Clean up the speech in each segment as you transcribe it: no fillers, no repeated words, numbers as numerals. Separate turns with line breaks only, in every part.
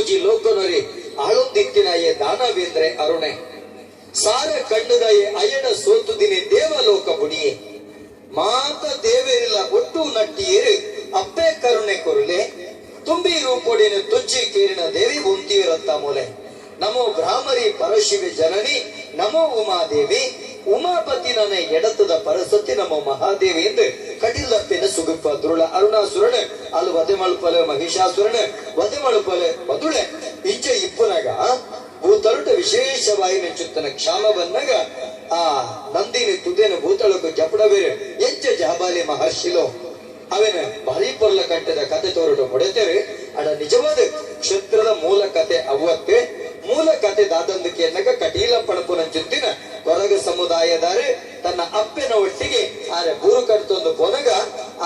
ಮೂಜಿ ಲೋಕನೊರಿ ಆಳೊಂದಿತ್ತಿನಾಯೆ ದಾನವೇಂದ್ರೆ ಅರುಣೆ ಸಾರ ಕಣ್ಣುದಾಯೆ ಅಯಡ ಸೋತುದಿನಿ ದೇವಲೋಕ ಬುಡಿಯೆ ಮಾತ ದೇವೇರಿಲ್ಲ ಒಟ್ಟು ನಟ್ಟಿಯೇರು ಅಪ್ಪೆ ಕರುಣೆ ಕೊರುಲೆ ತುಂಬಿ ರೂಪೊಡಿನ ತುಚ್ಚಿ ಕೇರಿನ ದೇವಿ ಉಂತಿಯರತ್ತ ಮೂಲೆ. ನಮೋ ಭ್ರಾಮರಿ ಪರಶಿವೆ ಜನನಿ, ನಮೋ ಉಮಾದೇವಿ, ಉಮಾಪತಿ ನನ್ನ ಎಡತದ ಪರಸತಿ ನಮೋ ಮಹಾದೇವಿ ಎಂದು ಕಟಿಲಪ್ಪಿನ ಸುಗುಪ್ಪ ದುರುಳ ಅರುಣಾಸುರನ ಅಲ್ಲಿ ವಧೆ ಮಲ್ಪಲೆ, ಮಹಿಷಾಸುರನ ವಧೆ ಮಲ್ಪಲೆ ಬದುಳೆ. ಇಂಚ ಇಪ್ಪುನಗ ಭೂತರುಟ ವಿಶೇಷವಾಗಿ ನೆಚ್ಚುತ್ತನ ಕ್ಷಾಮ ಬಂದಾಗ ಆ ನಂದಿನಿ ತುದೇನ ಭೂತಳಕು ಜಪಡಬೇರೆ ಎಂಚ ಜಹಬಾಲಿ ಮಹರ್ಷಿಲೋ ಅವೇನ ಭಾರಿ ಪೊರ್ಲ ಕಟ್ಟದ ಕತೆ ತೋರಟು ಮೊಡೆತೇವೆ. ಅಡ ನಿಜವಾದ ಕ್ಷೇತ್ರದ ಮೂಲ ಕತೆ ಅವ್ವತ್ತೆ. ಮೂಲ ಕತೆ ದಾದಂದಕ್ಕೆ ಎನ್ನಗ ಕಟೀಲ ಪಣಪುನಂಚುತ್ತಿನ ಕೊರಗ ಸಮುದಾಯದಾರೆ ತನ್ನ ಅಪ್ಪೆನ ಒಟ್ಟಿಗೆ ಆರೆ ಬೂರು ಕಟ್ತೊಂದು ಪೋನಗ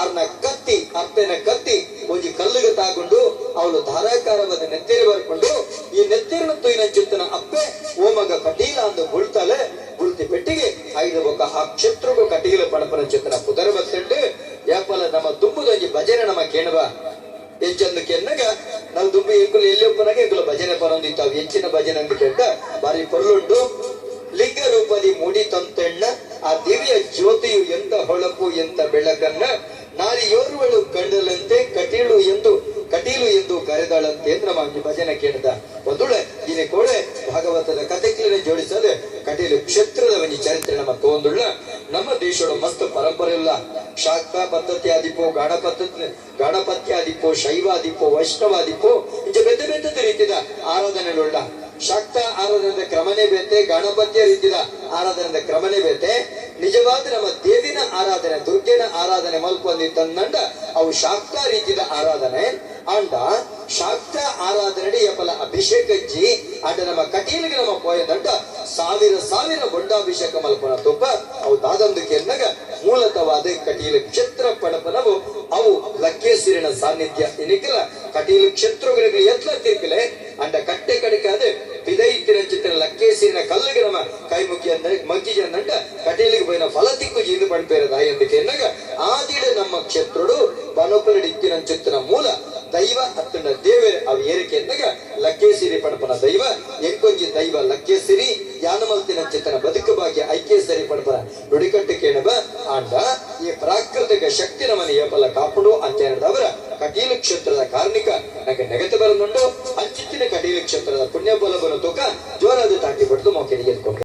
ಆರ್ನ ಕತ್ತಿ, ಅಪ್ಪೆನ ಕತ್ತಿ ಒಂಜಿ ಕಲ್ಲಿಗೆ ತಾಗೊಂಡು ಅವಳು ಧಾರಾಕಾರವಾದ ನೆತ್ತಿರಿ ಬರ್ಕೊಂಡು ಈ ನೆತ್ತಿರನ ತುಯ್ನಂಚುತ್ತನ ಅಪ್ಪೆ ಓಮಗ ಕಟೀಲ ಅಂದು ಬುಳ್ತಾಳೆ. ಬುಳ್ತಿ ಪೆಟ್ಟಿಗೆ ಐದು ಬೊಕ್ಕ ಆ ಕ್ಷೇತ್ರಗೂ ಕಟೀಲ ಪಣಪುನಂಚುತ್ತನ ಪುದರ ಬತ್ತಂಡು. ಯಾಪಲ ನಮ್ಮ ದುಂಬುದೊಂಜಿ ಭಜನೆ ನಮ್ಮ ಕೇಣುವ ಎಂಚಂದು ಕೆನ್ನಗ ನಾವು ದುಂಬು ಎಂಕುಲು ಎಲ್ಲಿ ಒಪ್ಪನಾಗ ಎಂಕುಲು ಭಜನೆ ಪರೊಂದಿತ್ತಾವು. ಹೆಚ್ಚಿನ ಭಜನೆ ಅಂದು ಕೆಟ್ಟ ಬಾರಿ ಪೊರ್ಲುಂಡು. ಲಿಂಗ ರೂಪದಿ ಮೂಡಿ ತಂತೆಣ್ಣ ಆ ದಿವ್ಯ ಜ್ಯೋತಿಯು ಎಂತ ಹೊಳಪು ಎಂತ ಬೆಳಕನ್ನ ನಾರಿಯೋರ್ವಳು ಕಂಡಲಂತೆ ಕಟೀಲು ಎಂದು ಕಟೀಲು ಎಂದು ಕರೆದಾಳಂತೆ ಎಂದು ನಮ್ಮ ಅಂಜಿ ಭಜನೆ ಕೇಳಿದ. ಒಂದುಳೆ ಇನಿ ಕೋಡೆ ಭಾಗವತದ ಕಥೆಕ್ಲಿನ ಜೋಡಿಸದೆ ಕಟೀಲು ಕ್ಷೇತ್ರದ ಒಂಜಿ ಚರಿತ್ರೆ ನಮ್ಮ ತೋಂದುಳ್ಳ. ನಮ್ಮ ದೇಶದ ಮಸ್ತ್ ಪರಂಪರೆ ಇಲ್ಲ. ಶಾಕ್ತ ಪದ್ಧತಿ ಆದಿಪೋ, ಗಾಣಪದ್ಧತಿ ಗಣಪತ್ಯಾದಿಪೋ, ಶೈವಾದಿಪೋ, ವೈಷ್ಣವಾದಿಪೋ, ಇಂಚ ಬೆದ್ದ ಬೆದ್ದದ ರೀತಿದ ಆರಾಧನೆಗಳುಳ್ಳ. ಶಾಕ್ತ ಆರಾಧನೆದ ಕ್ರಮನೇ ಬೇತೆ, ಗಣಪತಿಯ ರೀತಿದ ಆರಾಧನೆದ ಕ್ರಮನೇ ಬೇತೆ. ನಿಜವಾದ ನಮ್ಮ ದೇವಿನ ಆರಾಧನೆ, ದುರ್ಗೆನ ಆರಾಧನೆ ಮಲ್ಪೊಂದಿ ತಂದಂಡ ಅವು ಶಾಕ್ತ ರೀತಿದ ಆರಾಧನೆ. ಅಂಡ ಶಾಕ್ತ ಆರಾಧನೆ ಯಪಲ ಅಭಿಷೇಕಜ್ಜಿ. ಅಂಡ ನಮ್ಮ ಕಟೀಲಿಗೆ ನಮ್ಮ ಪೋಯದಂಡ ಸಾವಿರ ಸಾವಿರ ಬೊಂಡಾಭಿಷೇಕ ಮಲ್ಪನ ತುಪ್ಪ. ಅವು ದಾದಂದು ಕೆನ್ನಗ ಮೂಲತವಾದ ಕಟೀಲು ಕ್ಷೇತ್ರ ಪಡಪನವು ಅವು ಲಕ್ಕೇಶ್ವರಿನ ಸಾನ್ನಿಧ್ಯ. ಇನಿಕಲ ಕಟೀಲು ಕ್ಷೇತ್ರಗಳಿಗೆ ಎತ್ಲ ತೀರ್ಪಿಲೆ. ಅಂಡ ಕಟ್ಟೆ ಕಡಿಕಾದ ಪಿದೈತಿರಂಚಿತ್ತಿನ ಲಕ್ಕೇಶ್ವರಿನ ಕಲ್ಲಿಗೆ ನಮ್ಮ ಕೈ ಮುಕ್ಕಿ ಅಂದ್ರೆ ಮಗ್ಗಿ ಅಂದಂಡ ಕಟೀಲಿಗೆ ಪೋಯಿನ ಫಲ ತಿಕ್ಕು ಜೀದು ಪಣ್ಪೇರ ದಾಯಂದು ಕೆನ್ನಗ ಆದಿಡ ನಮ್ಮ ಕ್ಷೇತ್ರಡು ಬನಕುಲಡಿತ್ತಿನಂಚಿತ್ತಿನ ಮೂಲ ದೈವ ಅತ್ತಂಡ ದೇವರ ಅವು ಏರಿಕೆ ಎಂದಾಗ ಲಕ್ಕೇಸಿರಿ ಪಣಪನ ದೈವ. ಎಂಕೊಂಜಿ ದೈವ ಲಕ್ಕೇಸಿರಿ, ಯಾನಮಲ್ತಿನಂಚಿತ್ತನ ಬದುಕು ಭಾಗ್ಯ ಐಕೇಸರಿ ಪಣಪನ ನುಡಿಕಟ್ಟು ಕೇಣಬ. ಆಂಡ ಈ ಪ್ರಾಕೃತಿಕ ಶಕ್ತಿ ನಮನ ಏಪಲ ಕಾಪುಡು ಅಂಚೆನದವರ ಕಟೀಲು ಕ್ಷೇತ್ರದ ಕಾರ್ಣಿಕ ನಂಗೆ ನೆಗತಿ ಬರನುಂಡು. ಅಂಚಿತ್ತಿನ ಕಟೀಲು ಕ್ಷೇತ್ರದ ಪುಣ್ಯ ಬಲಬನ ತೂಕ ಜೋರಾದ ತಾಟಿ ಪಡೆದು ಮೋಕೆಗೆ ಎದ್ಕೊಂಡು.